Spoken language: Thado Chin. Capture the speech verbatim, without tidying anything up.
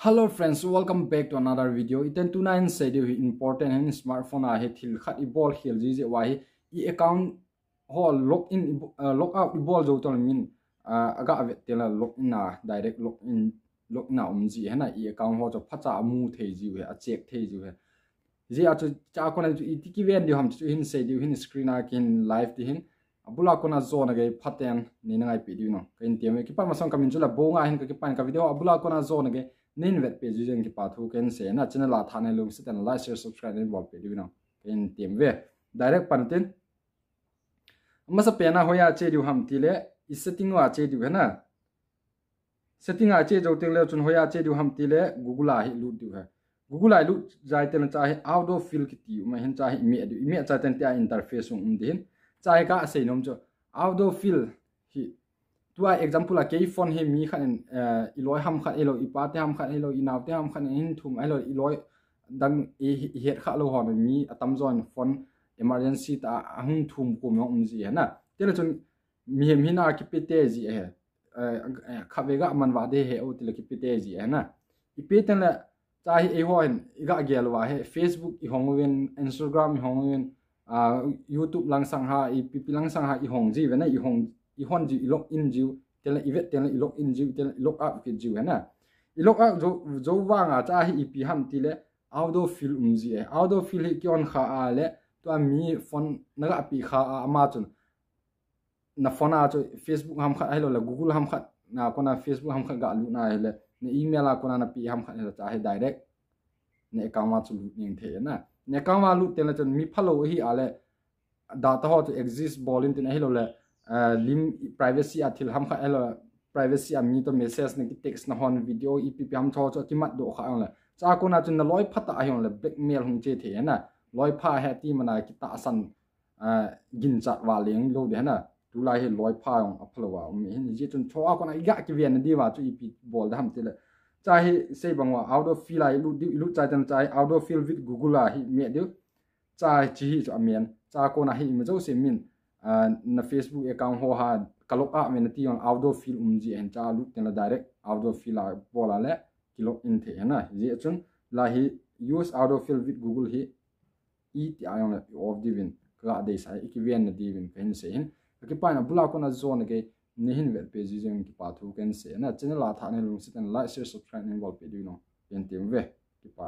Hello friends, welcome back to another video. Iten tuna in sei diu hi important hin smartphone a hi thil khat i bol khel ji jeh uva hi i account ho log in i bo- uh, log out i bol jou tol min uh, aga vet tela log in a direct log in log in a um ji hena i account ho chu phacha amu thei ji u he a check thei ji u he. Ji a chu cha kona chu iti kiven diu ham chu hin sei diu hin screen a kin live ti hin abula kona jona ge phaten ni na ngai pi diu no. Ka in tiam ve kipa masang ka min chu la bo nga hin ka kipan ka video abula kona jona ge nin vet pe ju jeng kipa thu ken se na channel a tha ne lung seten like share subscribe ne bol pe diu no. Ka in tiam ve direct pan tin. Masa pena hoya che diu ham ti le i setting wa che diu hena. Setting a che jou teng le chun hoya che diu ham ti le Google a hi lut diu he. Google a lut jai ten cha hi auto fill kiti ma hin cha hi i me diu i me cha ten ti a interface um di hin. Cha hi ka sei nom chu auto fill hi tua example a kei phone hi mi khat in uh, i loi ham khat ilo i pa te ham khat ilo i nau te ham khat in hin thum ilo i loi dang i het kha lo ho mi atam jon phone emergency ta ahung thum kum um ji hena. Tele chun mi hem hina kipete ji he. Kha ve ga man va de he o tile kipete ji hena. I pe ten le cha hi ei ho hin i ga gel wa he Facebook i hong win Instagram i hong win uh, YouTube langsang ha i pipi langsang ha i hong ji ve na i hong i hon ji i log in ji tele i vet tele i log in ji tele i log out ki ji ve na. I log out jo jo wa nga cha hi i pi ham ti le auto fill um ji e auto fill hi ki on kha a le tua mi phone na ga pi kha a ma chun na phone a chu Facebook ham khat ahilo le Google ham khat na kona Facebook ham khat ga lut na hile na email a kona na pi ham khat hile cha hi direct na account a chu lut ning thei na. Na account a lut te la chun mi phalo hi a le data ho chu exist bol in tin ahilo le uh, lim privacy a thil ham khat ahilo privacy a mi to message na ki text na hon video ipi pi ham cho chu ki mat do kha le cha kona chun na loi phata ahilo le blackmail hung che thei na. Loi pha he ti mana ki ta san uh, gin chat wa leng lo de na. Tulai hi loi pha yong a phalo wa um hin ji chun cho a kona i ga ki ven di wa chu ipi bol da ham ti le cha hi sei bang wa auto fill a i lut diu i lut chai tan cha hi auto fill with Google a hi me diu cha hi chi hi chu amen cha kona hi ma jo se min uh, na Facebook account ho ha ka log out me na ti yong auto fill um ji en cha lut ten la direct auto fill a bol a le ki log in thei na ji chun la hi use auto fill with Google hi i ti a yong le off diu vin ka ga dei sa i ki ven na diu vin ka hin sei hin ka ki pa na bula kona jona ge ni hin vet pe ji jeng ki pa thu ken sei na channel a tha ne lung seten like share subscribe ne bol pe diu no ken tem ve ki pa.